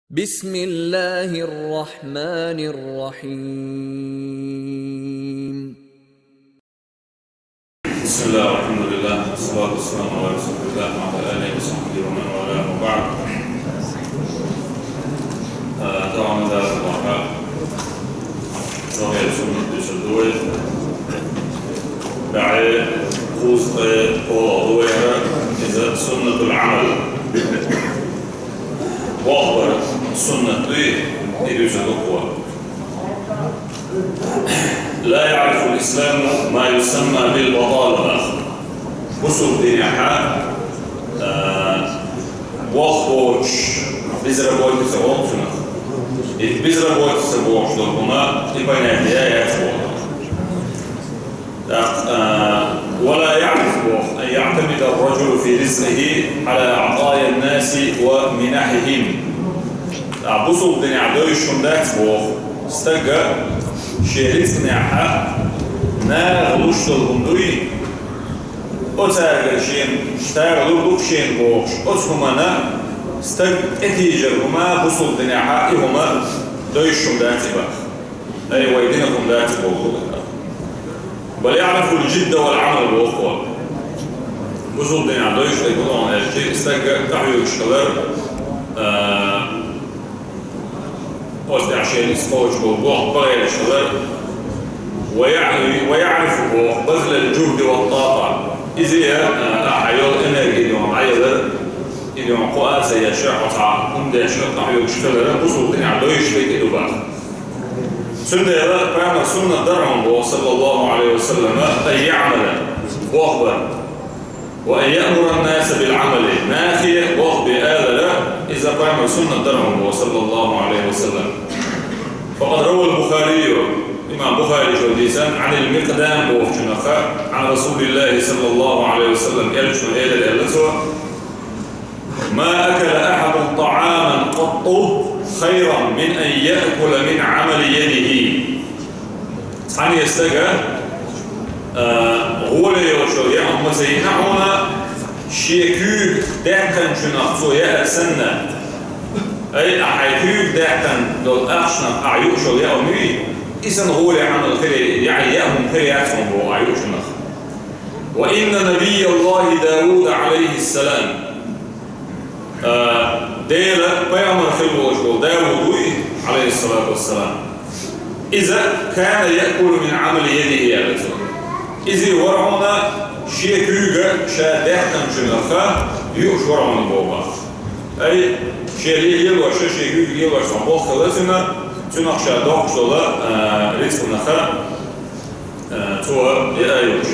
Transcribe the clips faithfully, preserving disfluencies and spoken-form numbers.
بسم الله الرحمن الرحيم. بسم الله والحمد لله والصلاة والسلام على رسول الله وعلى آله وصحبه ومن والاه وبعد. Э, Тамам да Аллаха. Согъел суннат дешал дуй. ДагӀе кхузткъе кхоалагӀа дуй яра, иза суннатул Ӏамал. Вахбар суннат дуй, и дуьйцу дукхо. لا يعرف الإسلام ما يسمى بالبطالة. Бусулба динехьа, а, вахбоцуш, безработица боху цунах. И безработица бохуш долу хӀума, и понятие яц боху. ТӀаккха, а, ولا يعرف боху أن يعتمد الرجل في رزقه على عطايا الناس ومنحهم. ТӀаккха бусулба динехь дойуш хӀума дац боху. Стага шен рицкъанехьа наха луш долу хӀума дуй, оцаьрга шен, цара лур ду-кх шена бохуш, оцу хӀуманна стаг тӀетийжар хӀума бусулба динехьа и хӀума дойуш хӀума дац и баха. Ай, вай дина хӀума дац и боху. بل يعرف الجد والعمل боху. Бусулба динехь дойуш дерг хӀун ду аьлча, стаг къахьоьгуш хилар, а, оцу тӀехь шен иза кхочуш болу боху, бахьанаш хилар. ويع-، ويعرف боху بذل الجهد والطاقة. Иза я, а, ахьа йолу энерги дуьхьа Ӏаялар, и дуьхьа кху а ца еш, хьо цхьа хӀума деш, къахьоьгуш хилар, бусулба динехь дойуш дерг и ду баха. Цундела пайхамар суннат дара хьуна боху, صلى الله عليه وسلم, أن يعمل, вахбар. وأن يأمر الناس بالعمل, нахе вахбе алара, иза пайхамар суннат дара хьуна боху, صلى الله عليه وسلم. فقد روى البخاري, имам Бухари шо дийцина, عن المقدام бохучунах, عن رسول الله صلى الله عليه وسلم, элчано элира аьлла цо: ما أكل أحد طعاما قط خيرا من أن يأكل من عمل يده. Цхьанне стага, а, гӀоле йолчо яа хӀума ца йиъна хьуна, шен куьйга даьккхинчунах цо яар санна, ай, ахьа хьайн куьйга даьккхина долу ахчанах ахьа юуш йолу яа хӀума юй, и санна гӀоле Ӏамал хир яц, яа, яа хӀума хир яц хьуна боху ахьа юучунах. وإن نبي الله داود عليه السلام, а, Делан пайхамар хилла волуш волу Дауд вуй, عليه الصلاة والسلام. Иза كان يأكل من عمل يده, аьлла цо. Иза вара хьуна шен куьйга ша даьккхинчунах юуш вара хьуна боху баха. Ай, шен ле-, лелош, шен куьйга лелош цхьа болх хилла цуьнан, цуьнах ша доккхуш долу, а, рицкъанах, а, цо яа юуш.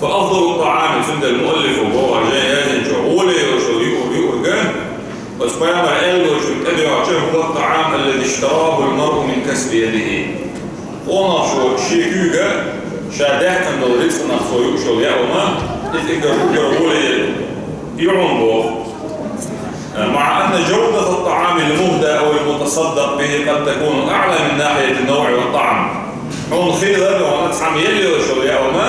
فأفضل الطعام, цундела муаллифо боху, жай яздинчо, гӀоле йолуш йолу юур-, юург, оцу пайхамара аьлла долчун тӀедоьгӀча, هو الطعام الذي اشتراه المرء من كسب يده. Къонахчо шен куьйга ша даьккхина долу рицкъанах цо юуш йолу яа хӀума, иза уггар, уггар гӀоле йолу ю хьуна боху. مع أن جودة الطعام المهدى أو المتصدق به قد تكون أعلى من ناحية النوع والطعم. Хьуна хилар, хьуна цхьамма елла йолуш йолу яа хӀума,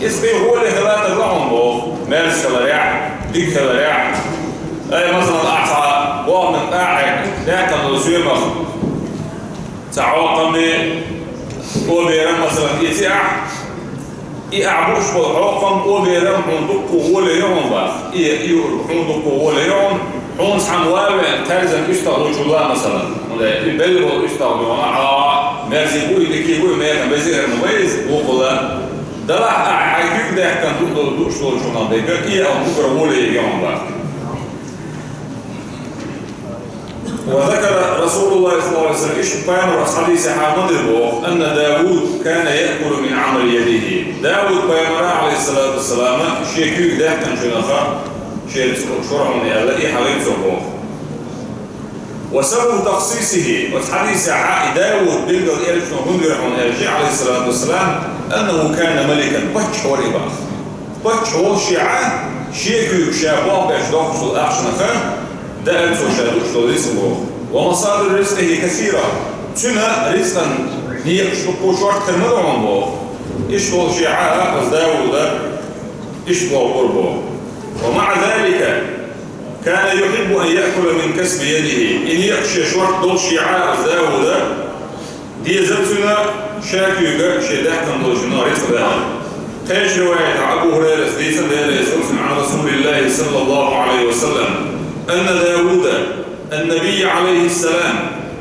иза кхин гӀоле хила тарло хьуна боху, мерза хиларехь, дика хиларехь. Ай, масалан, ахьа цхьа бохаман тӀехь даьккхина долу соьмах цхьа хьокхам бен, оберам, масалан, эци ахь, и ахь бууш болу хьокхам, оберам хьуна дуккха гӀоле ю хьуна баха. И, и юург хьуна дуккха гӀоле ю хьуна, хьуна цхьамма ван а веана, кхаьрзина уьстагӀ лучул а, масалан. ХӀунда и белла болу уьстагӀ бен хьуна, хьала мерза бу и, дика бу и, механа беза а хӀума ма иза, вукхул а. Делахь ахь хьайн куьйга даьккхина ду-, ду-, дууш долчунах дерг, и а хьуна уггар гӀоле ю хьуна баха. وذكر رسول الله صلى الله عليه وسلم, иштта пайхамара оцу хьадисехь ма дира боху, أن داود كان يأكل من عمل يده. Дауд пайхамара, عليه الصلاة والسلام, шен куьйга даьккхинчунах шен рицкъа шура хьуна аьлла, и хьалийна цо боху. وسبب تخصيصه, оцу хьадисехь и Дауд билггал элчано хӀунда вира хьуна аьлча, عليه الصلاة والسلام, أنه كان ملكا, паччахь вара и баха. Паччахь волуш а, шен куьйга ша болх беш доккхуш долу ахчанах даьа цо ша дууш долу рицкъ боху. ومصادر رزقه كثيرة. Цуьнан рицкъан некъаш дуккха шорта хир ма ду хьуна боху. Иштта волуш а, оцу Дауда иштта болх бора боху. ومع ذلك, كان يحب أن يأكل من كسب يده. И некъ шен шортта долуш Ӏа Дауда, дезара цунна ша куьйга шен даьхкина долчунах рицкъ дала. Кхечу риваятехь Абу Хурайрас дийцина, Дела реза хуьлда цунна, عن رسول الله صلى الله عليه وسلم أن داود النبي عليه السلام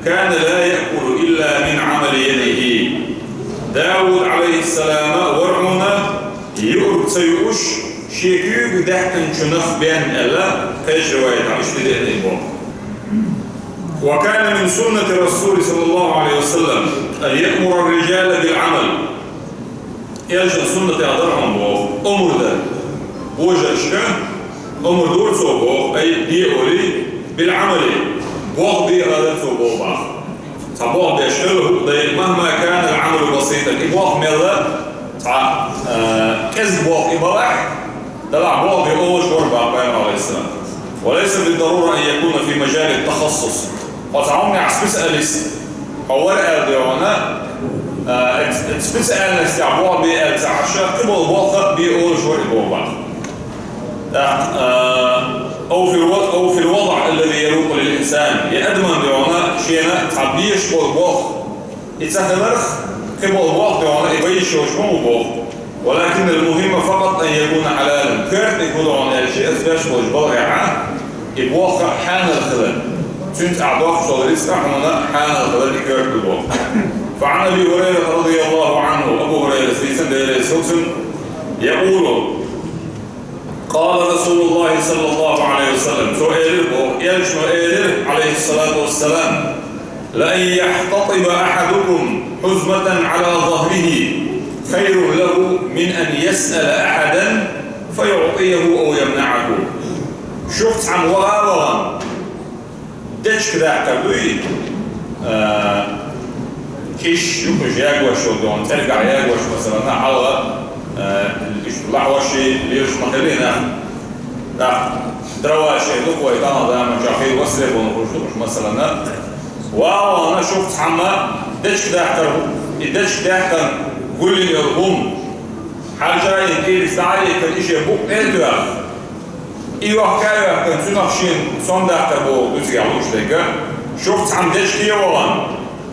كان لا يأكل إلا من عمل يده. Дауд, Ӏалайхиссалам, вара хьуна юург ца юуш, шен куьйга даьхкинчунах бен, аьлла, кхечу риваятехь иштта деана и боху. وكان من سنة الرسول صلى الله عليه وسلم أن يأمر الرجال بالعمل. Элчан суннатех дара хьуна боху омра дар. Божаршка омра дора цо боху, ай, де олий, بالعمل, болх бе олура цо боху баха. Цхьа болх беш хилла хӀуъа дай, مهما كان العمل بسيطا, и болх мелла цхьа, а, кӀезиг болх и балахь, делахь болх бе олуш вара боху Пайхамар, Ӏалайхиссалам. وليس بالضرورة أن يكون في مجال التخصص. Хьо цхьа хӀуманехь специалист хьо вара аьлла де хьуна, а, эц-, эц специальностехь болх бе аьлла ца Ӏаш, кхиболу болх а бе олуш вара и боху баха. ТӀаккха, а, أو في الو-, أو في الوضع الذي يروق للإنسان. И адаман де хьуна шена цхьа беш болу болх, и ца хиларх, кхиболу болх де хьуна и бан йиш йолуш ма ву боху. ولكن المهم فقط أن يكون حلالا. Коьртаниг хӀун ду хьуна аьлча, аса беш болчу балхехь и болх хьанал хилар. Цуьнца ахь доккхуш долу рицкъа хьуна хьанал хилар и коьрта ду боху. فعن أبي هريرة رضي الله عنه, Абу Хурайрас дийцина, Дела реза хуьлда цунна, يقول: قال رسول الله صلى الله عليه وسلم, цо элира боху, Элчано элира, Ӏалайхиссалату вассалам: لأن يحتطب أحدكم حزمة على ظهره خير له من أن يسأل أحدا فيعطيه أو يمنعه. Шух цхьамма ваха а вахана, дечка даккхар дуй, а, киш ю, кхуьш ягош йолу дуьйна, цӀергахь ягош, масалана, хьалха, а, иштта лахьоший лелаш ма хилла нах. ТӀаккха дроваший лукхой, тахана заманчохь хила востребован хуьлуш ду уьш, масалана. Валлана шух цхьамма дечка даккхар, и дечка даьккхина гулйина йолу хӀума, хьажа и кӀирас дӀа а йиттина, и шен букъ тӀе а тоьхна, и йохка а йоьхкина, цуьнах шена сом даккхар боху дуьцигахь лууш дерг, шух цхьамма дечке а вахана,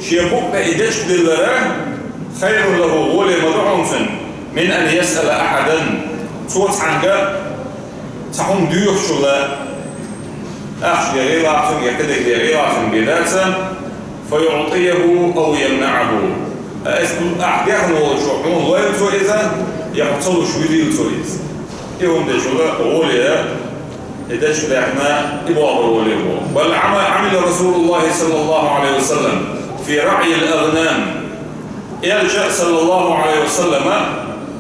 шен букъ тӀе и дечка диллар, خير له, гӀоле ма ду хьуна цунна, من أن يسأل أحدا, цо цхьаьнга цхьа хӀума доьхучул ахча дегӀийла цуьнга, я кхидерг дегӀийла цуьнга бен дац, فيعطيه أو يمنعه. Ас ахь дехна волчо хьуна лойла цо иза, я хьо ца луш вуьзийла цо иза. И хӀума дечул гӀоле и дечка даьккхина, и бохург гӀоле бу. بل عم-, عمل رسول الله صلى الله عليه وسلم في رعي الأغنام. Элча, саллаллаху Ӏалайхи ва саллама,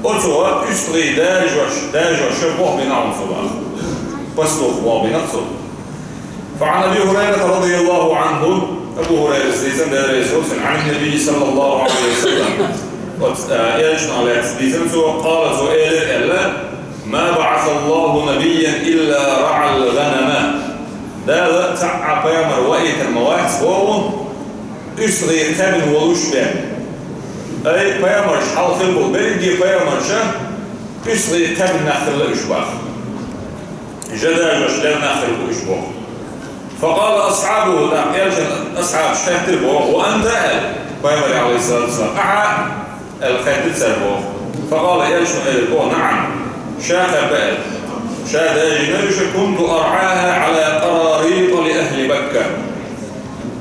оцо уьстагӀий даржош, даржош болх бина хьуна цо боху. Пастух болх бина цо. فعن أبي هريرة رضي الله عنه, Абу Хурайрас дийцина, Дела реза хуьлда цунна, عن النبي صلى الله عليه وسلم. Оцу, а, Элчанах лаьцна дийцина цо, قال, цо элира аьлла: ما بعث الله نبيا إلا رعى الغنم. Дала цхьа а пайхамар ваийтина ма вац боху, уьстагӀий кхаьбина волуш бен. Ай, пайхамарш хьалха хилла болу берриге пайхамарша уьстагӀий кхаьбина нах хилла уьш боху. Жа даржош лелла нах хилла уьш боху. فقال أصحابه, тӀаккха Элчан асхьабаш хаьттира боху: وأنت, аьлла, пайхамаре, Ӏалайхиссалату вассалам, ахьа? Аьлла хаьттира цара боху. فقال, Элчано элира боху: نعم, ша кхаьбна аьлла. Ша даржийна уьш, كنت أرعاها على قراريط لأهل مكة.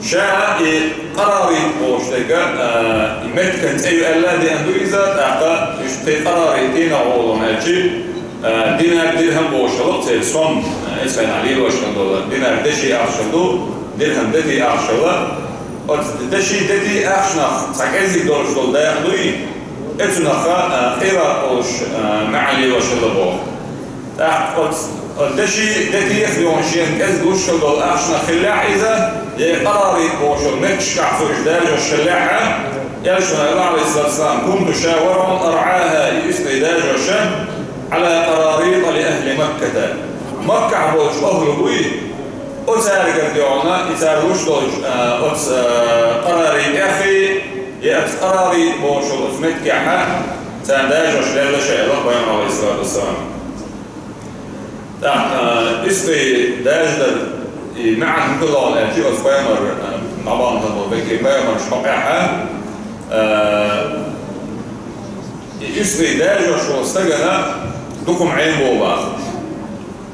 Ша и къарарит бохуш дерг, а, и меттиган цӀе ю аьлла а деана ду иза, тӀаккха уьш тхе къарарит дийнахь гӀоло аьлчи, а, динар, дирхӀам бохуш хилла церан сом, а, эцхьанахь лелош хилла долу, динар деши ахча хилла ду, дирхӀам дети ахча хилла. Оцу деши дети ахчанах цхьа кӀезиг долуш долу дакъа дуй, эцунах, а, къират олуш, а, маьӀна лелош хилла боху. ТӀаккха оцу, оцу деши детех йолу шена кӀезиг луш хилла долу ахчанах хиллехь иза, я къарарит бохуш йолу меттигашкахь цо уьш даржош хиллехь, Элчано аьлла, Ӏалайхиссалату вассалам, كنت, ша вара хьуна, أرعاها, и уьстагӀий даржош, على قراريط لأهل مكة. Маккахь болчу ахӀлу буй, оцаьргара дуьйна, и цара луш долчу, а, оцу, а, къараритех, я оцу къарарит бохуш йолу оцу меттигехь, царна даржош лелла ша, аьлла Пайхамара, Ӏалайхиссалату вассалам. ТӀаккха, а, исслий даьржа дар, и маьӀна хӀун хилла аьлча, оцу пайхамар, а, дӀабаханчул тӀехьа, и пайхамарш бакъахьа, а, и исслий даьржаш волу стагана дукха Ӏема боху баха.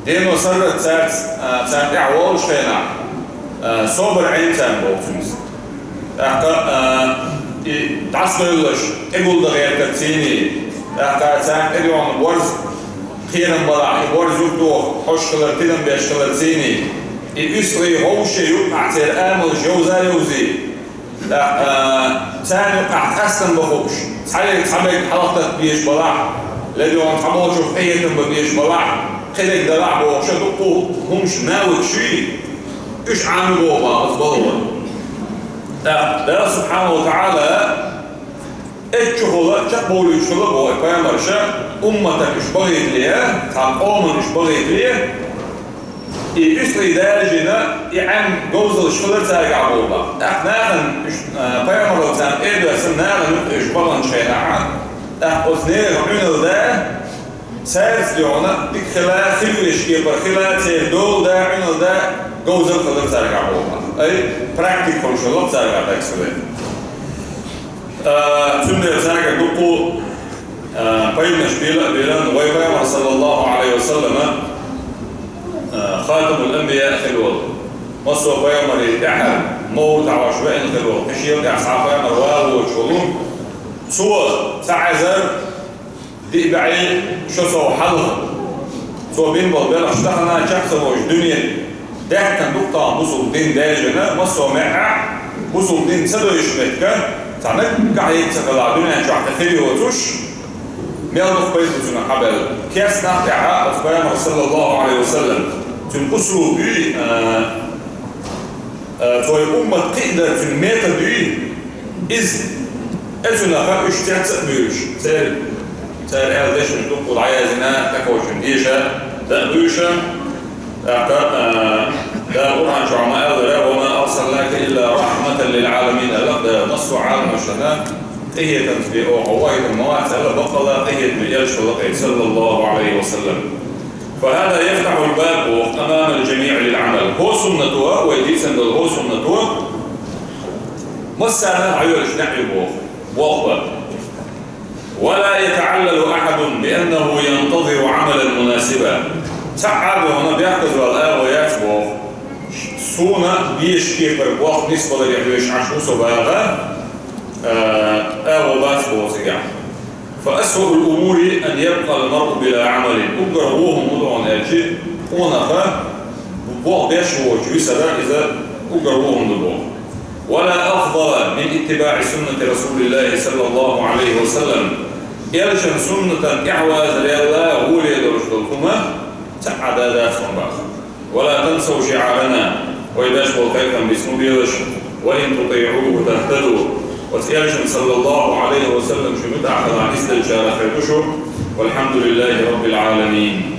Дено саррат цаьрца, а, царна тӀаьхьа волуш хенахь, а, собар Ӏема царна боху цуьнца. ТӀаккха, а, и дӀасадевлларш тӀегулдан гӀертар цуьнан, тӀаккха царна тӀедоьгӀна борз кхерам балахь, и борз юхатоха хьожуш хилар, тидам беш хилар цуьнан, и исслий вовшийн юкъахь церан амалш йовза а йовзий, тӀаккха, а, царна юкъахь къастам бан хууш, цхьаерг цхьаберг хьалхататта безаш балахь, ледоьгӀна цхьаболчух къинхетам бан безаш балахь, кхидерг далахь бохуш, дуккха хӀуманаш, навыкаш юй, уьш Ӏамийна боху баха оцу балхара. ТӀаккха Дала субхьанаху ва таӀала эццахула чекхбовлуьйтуш хилла боху и пайхамарша, умматана уьш бахийтале, цхьана къомана уьш бахийтале, и исслий даьржина, и Ӏемина говзаллаш хилар цаьргахь боху баха. ТӀаккха нахана уьш, а, пайхамаро царна тӀе а доьссина, нахана юкъа уьш баханчу хенахь, тӀаккха оцу нехан Ӏуьнал да, цаьрца доьгӀна дика хила, хила везачу кепара хила, церан дола да, Ӏуьнал да, говзалла хилар цаьргахь боху баха. Ай, практика хуьлуш хилла цаьргахь, так сказать. А, цундела цаьргара дуккха, а, пайданаш бина а бина, вай пайхамар, саллаллаху Ӏалайхи ва саллама, а, хатамул анбия хилла волу. Массо а пайхамарийн тӀаьхьара мохь тӀехь веана хилла волу. Кхин шена тӀехь цхьа пайхамар вала воцуш волу. Цо цхьа эзар диъ бӀе шо сов хьалха цо бина болу белхаш тахана чекх ца вожу дуьне даьхкина ду-кх тахана бусулба дин даьржина, массо а маьӀӀехь бусулба дин ца дойуш меттиг, цхьа наггахь йиъ ца хилахь дуьнен чохь кхин хир йоцуш, мел дукха пайда ду цунах хьабаьлла. Керста нах тӀехь оцу пайхамар, саллаллаху Ӏалайхи ва саллам, цуьнан услуб юй, а, Э, цо и уммат кхиъна дар цуьнан метод юй иза. Э, цуьнан ха уьш цец а буьйлуш, церан, церан аьлла дешнаш дуккха дӀаяздина, тӀекхочун деша, дан а буьйша. ТӀаккха, э, Дала Къуръан чохь ма-аьллара: «Ва ма арсалнака илла рахьматан лил Ӏаламин», аьлла Дала, массо а Ӏаламашна къинхетамца бен оха вахийтина ма вац аьлла, баккъалла къинхетаме элча хилла кхин, саллаллаху Ӏалайхи ва саллам. فهذا يفتح الباب, боху, أمام الجميع للعمل. ХӀокху суннато, вай дийцина долу хӀокху суннато, массарна а хьайоьллуш неӀ ю, боху, боху бан. ولا يتعلل أحد بأنه ينتظر عملا مناسبا. Цхьа а агӀор бехказвала агӀо яц, боху, суна безачу кепара болх нисбаларе хьоьжуш Ӏаш ву со баха, а, агӀо бац, боху, цигахь. فأسوأ الأمور أن يبقى المرء بلا عمل. Уггар вон хӀума ду хьуна аьлча, къонах болх беш воцуш висар, иза уггар вон хӀума ду, боху. ولا أفضل من اتباع سنة رسول الله صلى الله عليه وسلم. Элчан суннатан тӀаьхьавазарал гӀоле долуш долу хӀума цхьа а дан дац хьуна, боху. ولا تنسوا شعارنا, вай беш болу кхайкхам биц ма белаш, وإن تطيعوه تهتدوا. Оцу элчан, саллаллаху Ӏалайхи ва саллам, шу муьтӀахь хилахь, нисделлачарах хир ду шу. والحمد لله رب العالمين.